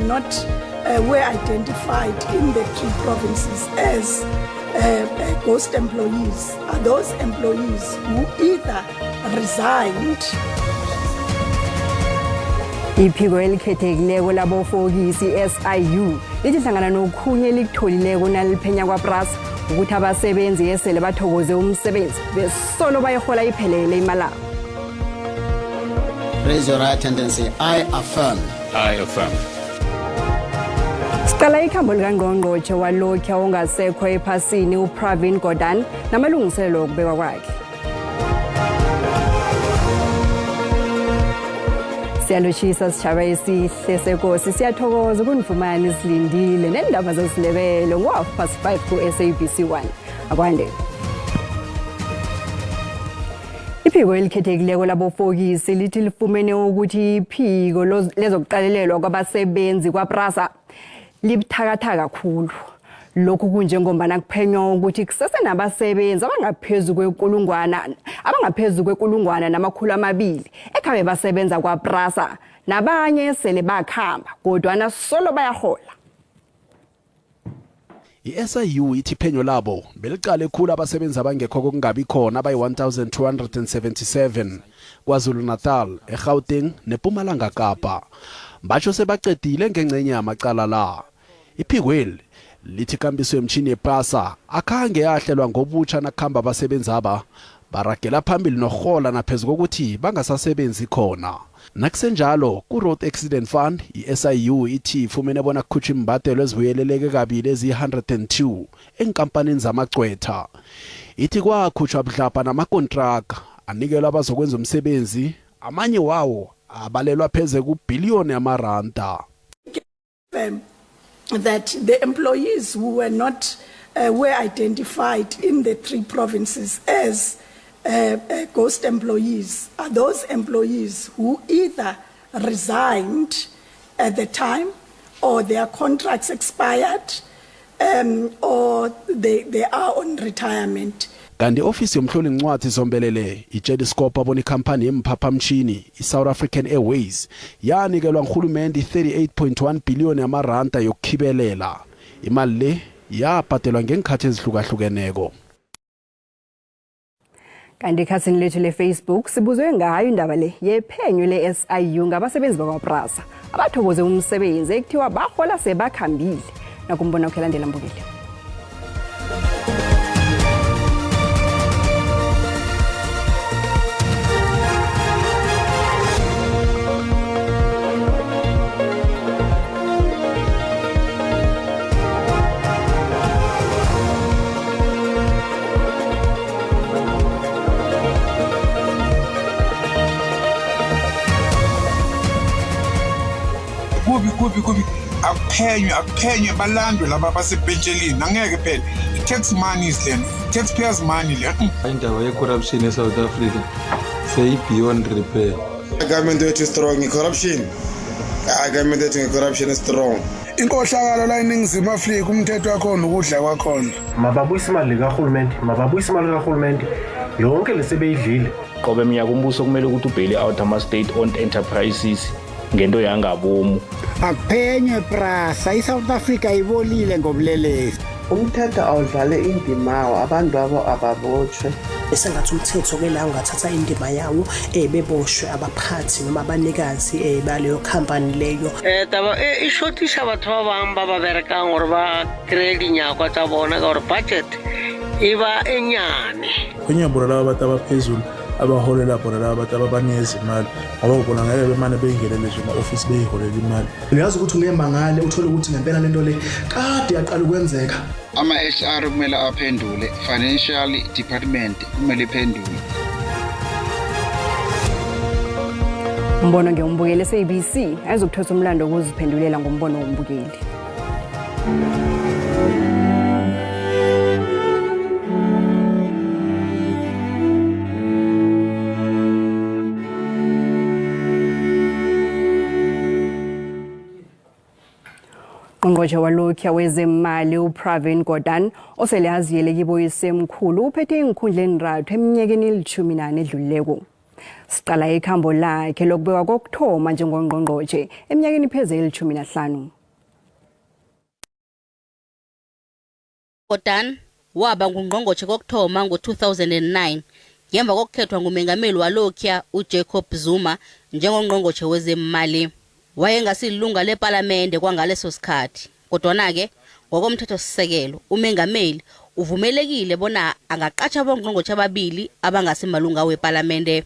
not were identified in the three provinces as ghost employees are those employees who either resigned. Iphiko elikhethekileko labofokisi SIU lithi hlangana nokhunye elikutholileko naliphenya kwaPrasa ukuthi abasebenzi esele bathokoze umsebenzi besolo bayihola iphelele imalabo. Raise your right hand and say, I affirm. I affirm. Siqala ikhambo likangqongqotjhe walokhu ongasekho ephasini uPravin Gordhan namalungiselelo okubekwa kwakhe. Siyalotjhisa sitjhaba esihle sekosi, siyathokoza ukunifumana isilindile nendaba zesiNdebele ngo-5:30 ku-SABC 1. Akwande. Iphiko elikhethekileko labofokisi lithi lifumene ukuthi iphiko lezokuqalelelwa kwabasebenzi kwaPrasa libuthakathaka kakhulu. Lokhu kunjengombana kuphenywa ukuthi kusese nabasebenzi abangaphezu kwekulungwana 200 ekhabe basebenza kwaPrasa, nabanye sele bakhamba kodwana solo bayahola. I-SIU ithi iphenyo labo beliqale khulu abasebenzi abangekho kokungabi khona abayi-1277 KwaZulu-Natal, eGauteng nePumalanga Kapa. Batsho sebaqedile ngengcenye yamacala la. Iphikweli lithi ikambiso yemtjhini yePrasa akhange yahlelwa ngobutsha nakuhamba abasebenzi aba baragela phambili nokurhola naphezu kokuthi bangasasebenzi khona. Nakusenjalo, ku-Road Accident Fund, i-SIU ithi ifumene bona kukhutshwa imbadelo ezibuyeleleke kabili eziyi-102 enkampanini zamagcwetha. Ithi kwakhutshwa budlabha namakontraka anikelwa abazokwenza umsebenzi, amanye wawo abalelwa pheze kubhiliyoni yamaranda. That the employees who were not were identified in the three provinces as ghost employees are those employees who either resigned at the time or their contracts expired or they are on retirement. Kanti i-ofisi yomhloli ncwadi zombelele itshela iScopa bona ikhampani yemphaphamtjhini i-South African Airways yanikelwa ngurhulumende i-38.1 billion yamaranda yokukhibelela. Imali le yabhadelwa ngeenkhathi ezihlukahlukeneko. Kanti ekhasini lethu le-Facebook sibuzwe ngayo indaba le yephenyo le-SIU ngabasebenzi bakwaPrasa abathokoze umsebenzi ekuthiwa bahola sebakhambile. Nakumbona ukhe landela mbukeli. Kubi, kubi, kubi. Akuphenywe, akuphenywe, balandwe laba basepentsheni. Angeke phela, i-tax money is lena, taxpayers money le. Indaba ye-corruption e-South Africa seyi-beyond repair. Government wethu strong i-corruption, hayi, government yethu nge-corruption strong. Inkohlakalo la eNingizimu Afrika, umthetho wakhona ukudla kwakhona. Mababuyise imali karhulumente, mababuyise imali karhulumente yonke lesebeyidlile. Qobe minyaka umbuso kumele ukuthi u-bail out ama-state owned enterprises ngento yangabomu. Akuphenywe Prasa, i-South Africa ibolile ngobulelesi. Umthetho awudlale indimawo, abantu abo ababotshwe. Esengathi umthetho-ke la ungathatha indima yawo, beboshwe abaphathi noma abanikazi baleyo khampani leyo. Taba e e shotisa batho ba bangwe ba ba berekang gore ba kry-e dinyakwa tsa bona ka gore budget e ba e nyane. Kunyambula laba bantu abaphezulu abaholela bona laba bantu ababanikeza imali, ngoba bona ngeke bemane beyingenele nje ema-ofisi beyiholela imali. Uyazi ukuthi ungemangale uthole ukuthi ngempela lento le kade yaqala ukwenzeka. Ama-HR kumele aphendule, financial department kumele iphendule. Umbono ngeyombukeli SABC ayizokuthosa umlando wokuziphendulela ngombono wombukeli. Ngqongqotjhe walokhuya wezemali uPravin Gordhan osele aziyele kibo isemkhulu uphethe iinkhundla enrathu eminyakeni eli-14 edlulileko. Siqala ikhambo lakhe lokubekwa kokuthoma njengongqongqotjhe eminyakeni pheze eli-15. Gordhan waba ngungqongqotjhe kokuthoma ngo-2009 ngemva kokukhethwa ngumengameli walokhuya uJacob Zuma njengongqongqotjhe wezemali. Wayengasililunga lepalamende kwangaleso sikhathi, kodwana-ke ngokomthethosisekelo umengameli uvumelekile bona angaqatjha abongqongqotjhe ababili abangasimalunga wepalamende.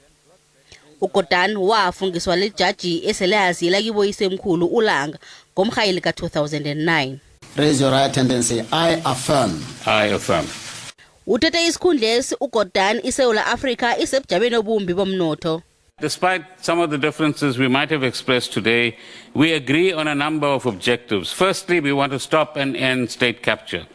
UGordhan wafungiswa lijaji esele azila kiboyisemkhulu uLanga ngomrhayili ka-2009. Raise your right hand and say, I affirm. I affirm. Uthethe isikhundlesi uGordhan iSewula Afrika isebujameni obumbi bomnotho. Despite some of the differences we might have expressed today, we agree on a number of objectives. Firstly, we want to stop and end state capture.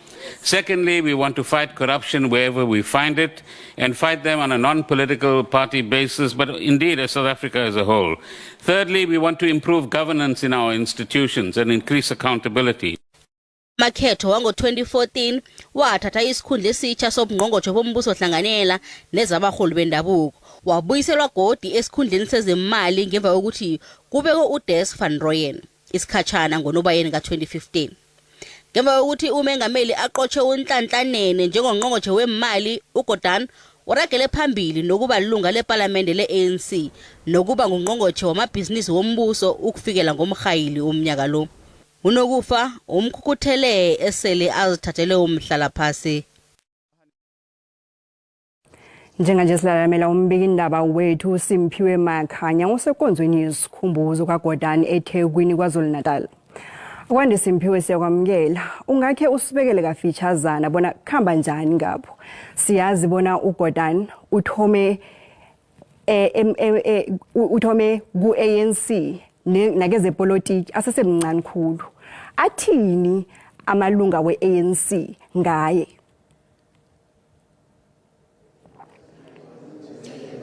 Secondly, we want to fight corruption wherever we find it and fight them on a non-political party basis, but indeed as South Africa as a whole. Thirdly, we want to improve governance in our institutions and increase accountability. Makhetho wango-2014 wathatha isikhundla esitsha sobungqongqotjhe bombuso hlanganela nezabaholi bendabuko, wabuyiselwa godi esikhundleni sezemali ngemva kokuthi kubekwe uDes van Rooyen isikhatshana ngoNobayeni ka-2015. Ngemva kokuthi umengameli aqotjhe uNhlanhla Nene njengongqongqotjhe wemali, uGordhan uragele phambili nokuba lilunga lepalamende le-ANC nokuba ngungqongqotjhe wamabhizinisi wombuso ukufikela ngomrhayili umnyaka lo. Unokufa umkhukhuthele esele azithathele umhlalaphasi. Njenganje silalamela umbikindaba wethu Simphiwe Makhanya usekonzweni yesikhumbuzo kaGordhan eThekwini KwaZulu-Natal. Akwande Simphiwe, siyakwamukela. Ungakhe usibekele kafitshazana bona kuhamba njani ngapho? Siyazi bona uGordhan uthome uthome ku-ANC nakezepolitiki asesemncane khulu. Athini amalunga we-ANC ngaye?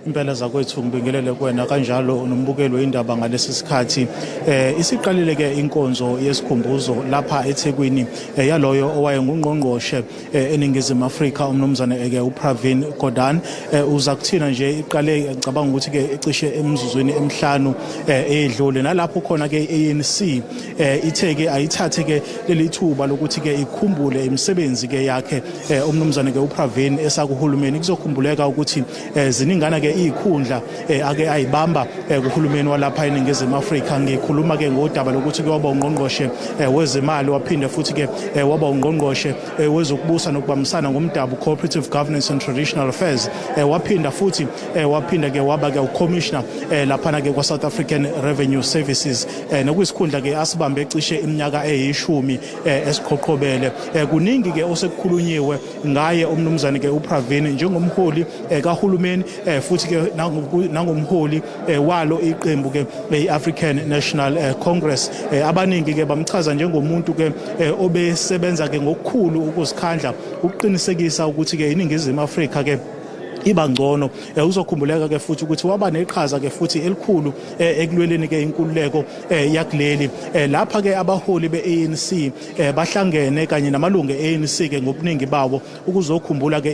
Impela zakwethu, ngibingelele kuwena kanjalo nombukelo indaba ngalesi sikhathi. Isiqalile ke inkonzo yesikhumbuzo lapha eThekwini yaloyo owayengungqongqoshe eNingizimu Afrika umnumzane ke uPravin Gordhan. Uza kuthina nje iqale, ngicabanga ukuthi ke ecishe emzuzwini emihlanu edlule, nalapho khona ke ANC ithe ke ayithathe ke leli thuba lokuthi ke ikhumbule imisebenzi ke yakhe umnumzane ke uPravin esakuhulumeni. Kuzokhumbuleka ukuthi ziningana ke ikhundla ake ayibamba kuhulumeni walapha eNingizimu Afrika. Ngikhuluma ke ngodaba lokuthi ke waba ungqongqoshe wezemali, waphinde futhi ke waba ungqongqoshe wezokubusa nokubambisana ngomdabu, Cooperative Governance and Traditional Affairs, waphinda futhi waphinda ke waba ke ucommissioner laphana ke kwa South African Revenue Services, nokuyisikhundla ke asibambe cishe iminyaka eyishumi esiqhoqhobele. Kuningi ke osekukhulunyiwe ngaye umnumzane ke uPravin njengomholi kahulumeni futhi ke nangomholi walo iqembu ke i-African National Congress. Abaningi ke bamchaza njengomuntu ke obesebenza ke ngokukhulu ukuzikhandla ukuqinisekisa ukuthi ke iNingizimu Afrika ke iba ngcono. Uzokhumbuleka ke futhi ukuthi waba neqhaza ke futhi elikhulu ekulweleni ke inkululeko yakuleli. Lapha ke abaholi be-ANC bahlangene kanye namalungu e-ANC ke ngobuningi bawo ukuzokhumbula ke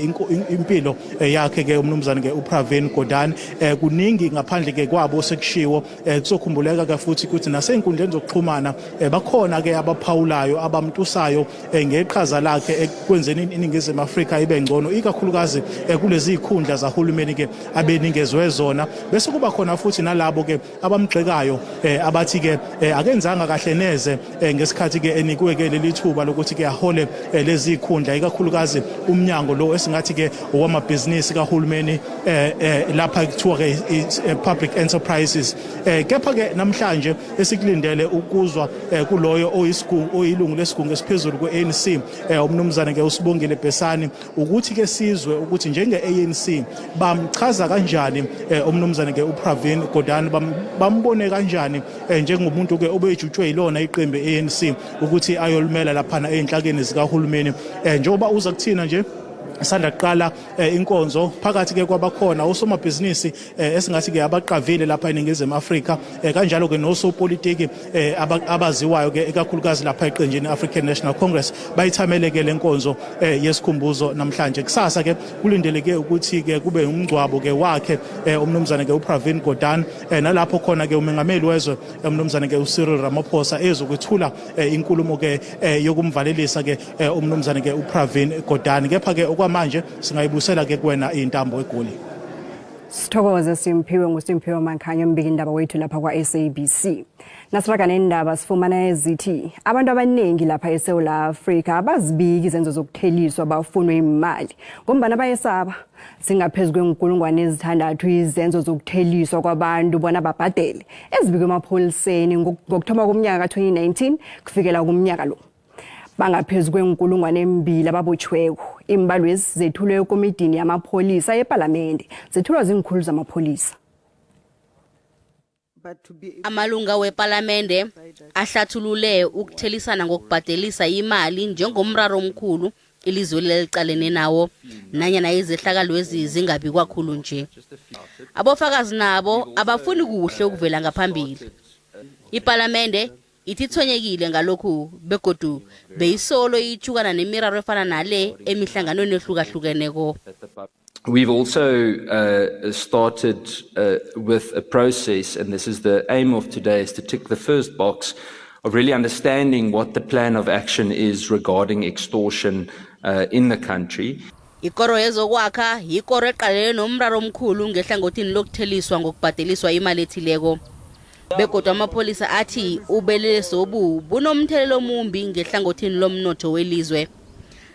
impilo yakhe ke umnumzane ke uPravin Gordhan. Kuningi ngaphandle ke kwabo sekushiwo. Kuzokhumbuleka ke futhi ukuthi nasey'nkundleni zokuxhumana bakhona ke abaphawulayo abamtusayo ngeqhaza lakhe ekwenzeni iNingizimu Afrika ibe ngcono, ikakhulukazi kulezi ikhundla zahulumeni ke abeningezwe zona. Bese kuba khona futhi nalabo ke abamgxekayo abathi ke akenzanga kahle neze ngesikhathi ke enikwe ke leli thuba lokuthi ke ahole lezi ikhundla, ikakhulukazi umnyango lo esingathi ke owamabhizinisi kahulumeni lapha kuthiwa ke public enterprises. Kepha ke namhlanje esikulindele ukuzwa kuloyo oyilungu lesigungu esiphezulu kwe-ANC umnumzane ke uSibongile Besani, ukuthi ke sizwe ukuthi njenge-ANC bamchaza kanjani umnumzane ke uPravin Gordhan, bambone kanjani njengomuntu ke obejutshwe yilona iqembu ANC ukuthi ayolimela laphana ey'nhlakeni zikahulumeni. Njengoba uza kuthina nje Sanda kuqala inkonzo phakathi ke kwabakhona osomabhizinisi esingathi ke abaqavile lapha eNingizimu Afrika, kanjalo ke nosopolitiki abaziwayo ke ikakhulukazi lapha eqenjini African National Congress bayithamele ke lenkonzo yesikhumbuzo namhlanje. Kusasa ke kulindeleke ukuthi ke kube umngcwabo ke wakhe umnumzane ke uPravin Gordhan, nalapho khona ke umengameli wezwe umnumzane ke uCyril Ramaphosa ezokwethula inkulumo ke yokumvalelisa ke umnumzane ke uPravin Gordhan. Kepha ke okwamanje singayibusela ke kuwena intambo eGoli. Sithokoze Simphiwe. NguSimphiwe Makhanya, umbiki indaba wethu lapha kwa-SABC. Nasiraga nendaba, sifumana ezithi abantu abaningi lapha eSouth Africa abazibiki izenzo zokutheliswa bafunwe imali ngombana bayesaba. Singaphezu kwe-6,000 izenzo zokutheliswa kwabantu bona babhadele ezibikwe emapholiseni ngokuthoma komnyaka ka-2019 kufikela kumnyaka lo. Bangaphezu kwe-2,000 ababotshweko. Imbalwezi zethulwe ekomidini yamapholisa epalamende, zethulwa ziinkhulu zamapholisa. Amalunga wepalamende ahlathulule ukuthelisana ngokubhadelisa imali njengomraro omkhulu ilizwe leliqalene nawo, nanyana izehlakalwezi zingabi kwakhulu nje. Abofakazi nabo abafuni kuhle ukuvela ngaphambili. Ipalamende ithi ithonyekile ngalokhu begodu beyisolo ithukana nemiraro efana nale emihlanganweni ehlukahlukeneko. We've also started with a process, and this is the aim of today, is to tick the first box of really understanding what the plan of action is regarding extortion in the country. Ikoro yezokwakha yikoro eqalene nomraro omkhulu ngehlangothini lokutheliswa ngokubhadeliswa imali ethileko, begodwa amapholisa athi ubelelesobu bunomthelelo omumbi ngehlangothini lomnotho welizwe.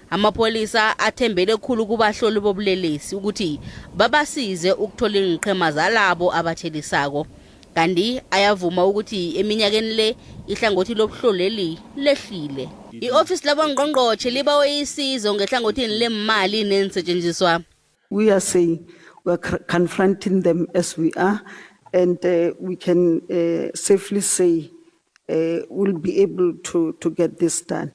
Amapholisa athembele khulu kubahloli bobulelesi ukuthi babasize ukuthola iinqhema zalabo abathelisako, kanti ayavuma ukuthi eminyakeni le ihlangothi lobuhloleli lehlile. I-ofisi labongqongqotjhe libawe isizo ngehlangothini lemali nensetshenziswa. We are saying we are confronting them as we are, and we can safely say we'll be able to get this done.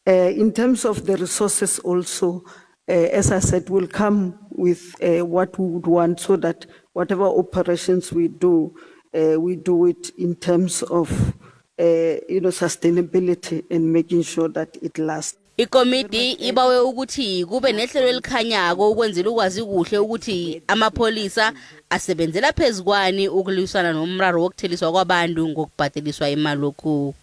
In terms of the resources also, as I said, we'll come with what we would want so that whatever operations we do it in terms of sustainability and making sure that it lasts. Ikomiti ibawe ukuthi kube nehlelo elikhanyako ukwenzela ukwazi kuhle ukuthi amapholisa asebenzela phezukwani ukulwisana nomraro wokutheliswa kwabantu ngokubhadeliswa imali lokhu.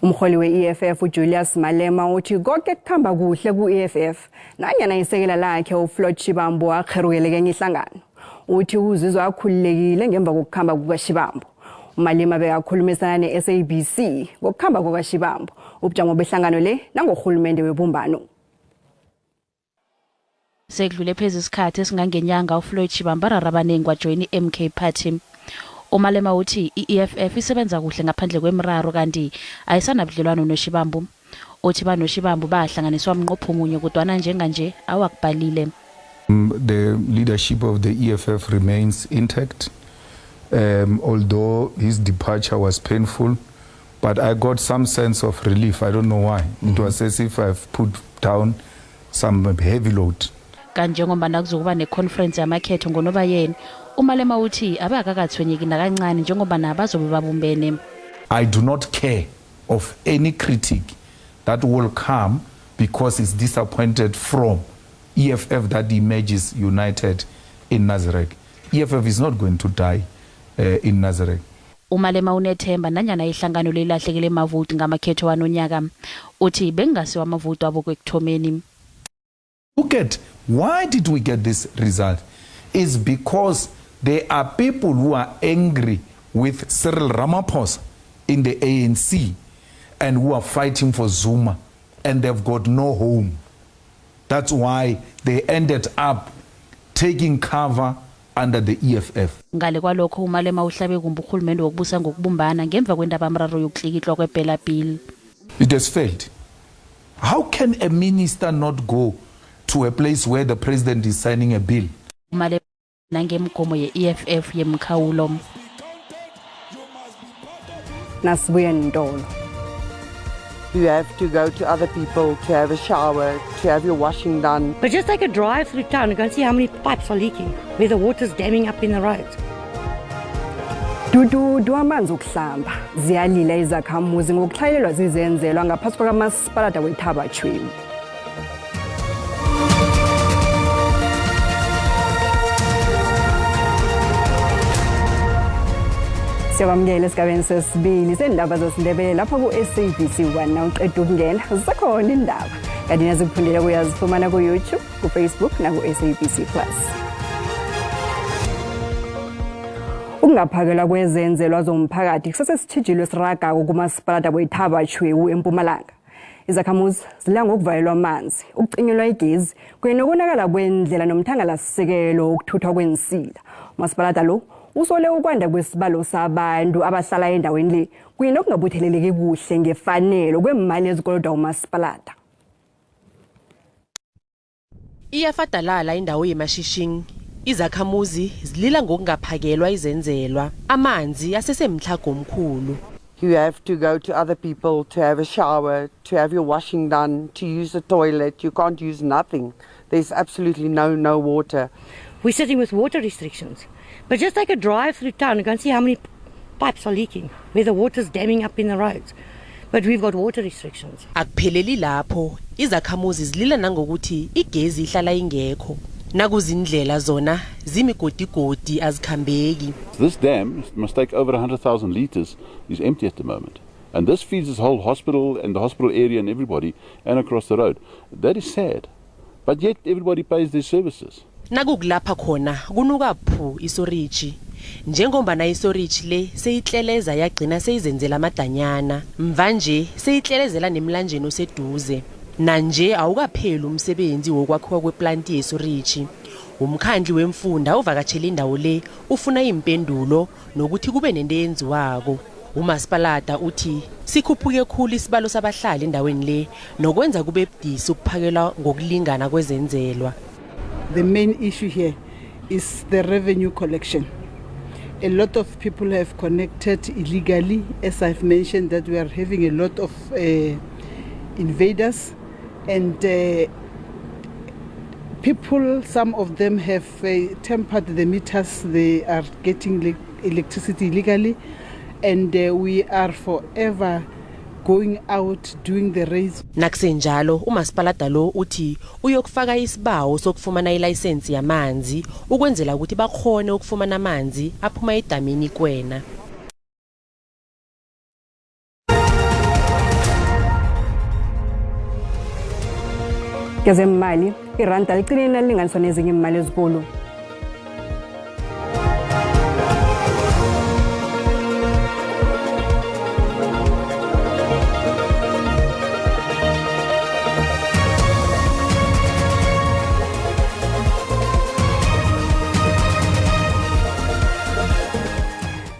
Umholi we-EFF uJulius Malema uthi konke kukhamba kuhle ku-EFF nanyana isekela lakhe uFloyd Shibambo akherukele kenye ihlangano. Uthi uzizwa akhululekile ngemva kokukhamba kukaShibambo. uMalema bekakhulumisana ne-SABC ngokukhamba kukaShibambo, ubujamo behlangano le nangorhulumende webumbano. Sekudlule phezu isikhathi esingangenyanga uFloyd Shibambo ararabanengi wajoyina i-MK Party. uMalema uthi i-EFF isebenza kuhle ngaphandle kwemraro kanti ayisanabudlelwano noShibambo. Uthi banoShibambo bahlanganiswa mnqopho munye kodwana njenganje awakubhalile. The leadership of the EFF remains intact, although his departure was painful, but I got some sense of relief. I don't know why. It was as if I've put down some heavy load. Kanjengoba kuzokuba neconference yamakhetho ngoNobayeni, uMalema uthi abakakathwenyeki nakancane njengoba nabazobe babumbene. I do not care of any critic that will come because it's disappointed from EFF that emerges united in Nazareth. EFF is not going to die in Nazareth. uMalema unethemba nanyana ihlangano leyilahlekele emavoti ngamakhetho wanonyaka. Uthi bengasiwa amavoti abo kwekuthomeni. Look at why did we get this result? It's because there are people who are angry with Cyril Ramaphosa in the ANC and who are fighting for Zuma, and they've got no home. That's why they ended up taking cover under the EFF. Ngale kwalokho uMalema uhlabe kumbe uhulumende wokubusa ngokubumbana ngemva kwendaba amraro yokutlikitlwa kweBella Bill. It has failed. How can a minister not go to a place where the president is signing a bill? Umalema nangemgomo ye-EFF yemkhawulo. Nasibuye ntolo. You have to go to other people to have a shower, to have your washing done. But just take a drive through town and go and see how many pipes are leaking, where the water's damming up in the roads. Dududu amanzi okuhlamba, ziyalila izakhamuzi ngokuhlayelelwa zizenzelwa ngaphasi kwakamasipalata weThaba Chweu. Siyabamukela esigabeni sesibili sendaba zesiNdebele lapha ku-SABC 1. Nawuqeda ukungena zisekhona indaba, kanti nazikufundela kuyazifumana ku-YouTube, ku-Facebook naku-SABC Plus. Ukungaphakelwa kwezenzelwa zomphakathi kusesesitjhijilo esiragako kumasipalata weThaba Chweu eMpumalanga. Izakhamuzi zila ngokuvalelwa amanzi, ukucinyelwa igezi kunye nokonakala kwendlela nomthangalasisekelo wokuthuthwa kwensila. Umasipalata lo usole ukwanda kwesibalo sabantu abahlala endaweni le kunye nokungabutheleleki kuhle ngefanelo kwemali ezikolodwa umasipalata. Iyafadalala indawo yeMashishing. Izakhamuzi zilila ngokungaphakelwa izenzelwa. Amanzi asesemtlhago omkhulu. You have to go to other people to have a shower, to have your washing done, to use the toilet. You can't use nothing. There's absolutely no water. We're sitting with water restrictions. But just take a drive through town and go and see how many pipes are leaking, where the water's damming up in the roads. But we've got water restrictions. Akupheleli lapho, izakhamuzi zilila nangokuthi igezi ihlala ingekho. Nakuzindlela zona zimigodigodi azikhambeki. This dam must take over 100,000 liters, is empty at the moment. And this feeds this whole hospital and the hospital area and everybody and across the road. That is sad. But yet everybody pays their services. Nakukulapha khona kunuka phu isorichi. Njengombana isorichi le seyitleleza yagcina seyizenzela amadanyana. Mvanje seyitlelezela nemlanjeni oseduze. Nanje awukapheli umsebenzi wokwakhiwa kweplanti yesorichi. Umkhandlu wemfunda uvakatshela indawo le ufuna impendulo nokuthi kube nento eyenziwako. Umasipalata uthi sikhuphuke khulu isibalo sabahlali endaweni le nokwenza kube budisi ukuphakelwa ngokulingana kwezenzelwa. The main issue here is the revenue collection. A lot of people have connected illegally, as I've mentioned, that we are having a lot of invaders, and people, some of them have tampered the meters. They are getting electricity illegally, and we are forever going out doing the race. Nakusenjalo umasipalata lo uthi uyokufaka isibawo sokufumana ilayisensi yamanzi ukwenzela ukuthi bakhone ukufumana amanzi aphuma edamini kwena. Kezemali, iranda liqinile nalinganiswa nezinye imali ezikulu.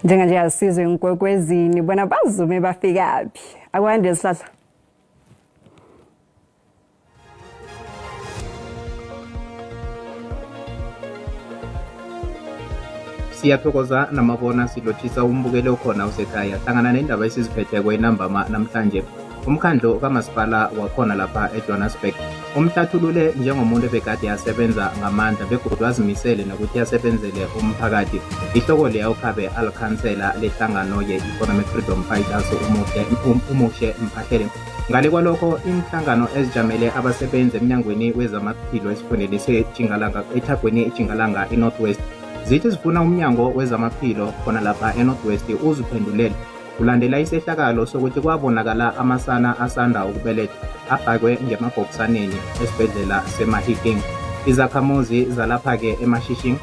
Njenganje asizwe inkwekwezini bona bazume bafikaphi. Akwande sihlahla. Siyathokoza namabona silotshisa umbukelo okhona usekhaya hlangana nendaba esiziphetheko enambama namhlanje. Umkhandlu kamasipala wakhona lapha eJohannesburg umhlathulule njengomuntu ebekade asebenza ngamandla begodu azimisele nokuthi asebenzele umphakathi. Ihloko leya ukhabe alikhansela lehlangano ye-Economic Freedom Fighters uMoshe Mphahlele. Ngale kwalokho inhlangano ezijamele abasebenzi emnyangweni wezamaphilo esifundeni seTjingalanga eThagweni eTjingalanga eNorth West zithi zifuna umnyango wezamaphilo khona lapha eNorth West uziphendulele kulandela isehlakalo sokuthi kwabonakala amasana asanda ukubeletha afakwe ngemabhokisaneni esibhedlela seMahikeng. Izakhamuzi zalapha-ke eMashishing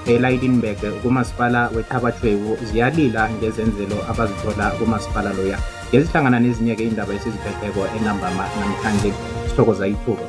eLydenburg kumasipala weThaba Chweu ziyalila ngezenzelo abazithola kumasipala loya. Ngezihlangana nezinye-ke indaba esiziphetheko enambama namhlanje. Sithokoza ithuba.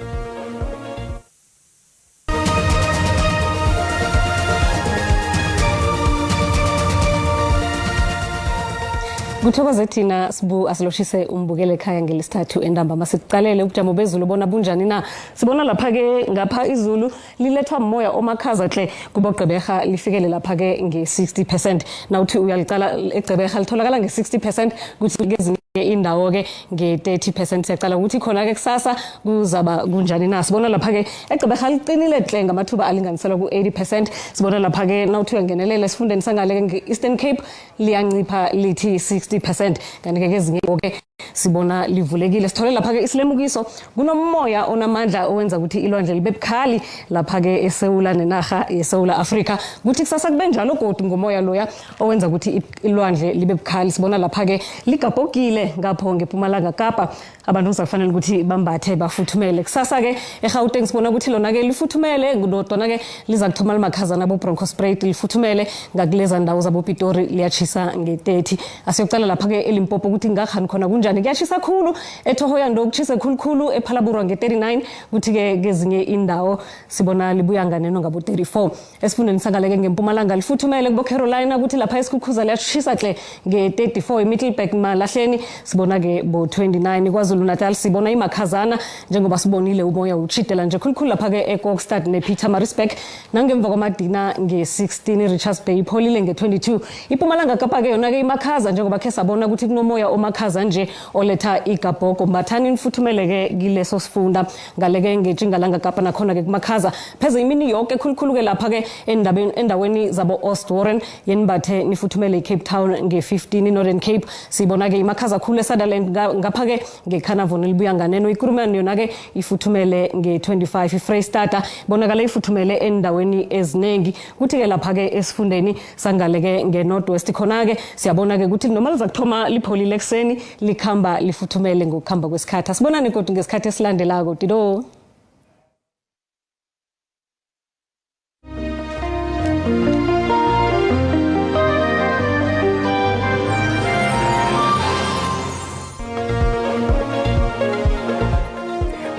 Kuthokoze thina sibu asiloshise umbukele ekhaya ngelesithathu entambama sikucalele ubujamo bezulu bona bunjani na. Sibona lapha ke ngapha izulu lilethwa moya omakhaza hle kuboGqeberha lifikele lapha ke nge-60%. Nawuthi uyalicala eGqeberha litholakala nge-60% kuthi kezinye Indawo ke nge-30%. Siyacala ukuthi khona ke kusasa kuzaba kunjani na. Sibona lapha ke eGqeberha liqinile hle, ngamathuba alinganiselwa ku-80%. Sibona lapha ke nawuthi uyangenelela esifundeni sangale ke nge-Eastern Cape, liyancipha lithi 60%, kanti ke kezinye ke sibona livulekile. Sithole lapha ke isilemukiso, kunomoya onamandla owenza ukuthi ilwandle libe bukhali lapha ke eSewula nenarha yeSewula Afrika. Kuthi kusasa kube njalo godu, ngomoya loya owenza ukuthi ilwandle libe bukhali. Sibona lapha ke ligabhogile ngapho ngePumalanga Kapa, abantu kuzakufanele ukuthi bambathe bafuthumele kusasa ke. eGauteng sibona ukuthi lona ke lifuthumele, kodwana ke liza kuthoma limakhazana bo-Bronkhorstspruit, lifuthumele ngakuleza ndawo zaboPitori, liyatshisa nge-30. Asiyocala lapha ke eLimpopo ukuthi ngakhani khona kunjani. Kuyatshisa khulu eThohoyandou, kutshise khulukhulu ePhalaborwa nge-39, kuthi-ke kezinye indawo sibona libuya nganeno ngabo-34. Esifundeni sangaleke ngeMpumalanga lifuthumele kubo-Carolina, kuthi lapha eSkhukhuzwa liyashisa hle nge-34. eMiddelburg Malahleni sibona-ke bo-29. KwaZulu Natal sibona imakhazana, njengoba sibonile umoya utshidela nje khulukhulu lapha-ke eKokstad nePietermaritzburg nangemva kwamadina nge-16. I-Richards Bay ipholile nge-22. IPumalanga Kapa-ke yona-ke imakhaza, njengoba khe sabona ukuthi kunomoya omakhaza nje oletha igabhogo. Mbathani nifuthumeleke kileso sifunda. Ngaleke ngeTshingalanga Kapa nakhona-ke kumakhaza pheze imini yonke, khulukhulu-ke lapha-ke endaweni zabo-Oostvoorne. Yenibathe nifuthumele. I-Cape Town nge-15. I-Northern Cape sibona-ke imakhaza khulu eSutherland, ngapha-ke ngeCarnarvon libuya nganeno. IKuruman yona-ke ifuthumele nge-25. IFreyistata bonakala ifuthumele endaweni eziningi. Kuthi-ke lapha-ke esifundeni sangaleke nge-North West khona-ke siyabona-ke ukuthi noma liza kuthoma lipholile ekuseni, likhamba lifuthumele ngokuhamba kwesikhathi. Asibonane kodwa ngesikhathi esilandelako. Dido.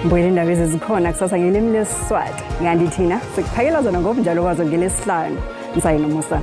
Mbuyela indaba ezizikhona kusasa ngelimi lesiSwati, kanti thina sikuphakela zona ngobunjalo kwazo ngelesihlanu. Msayi nomusa.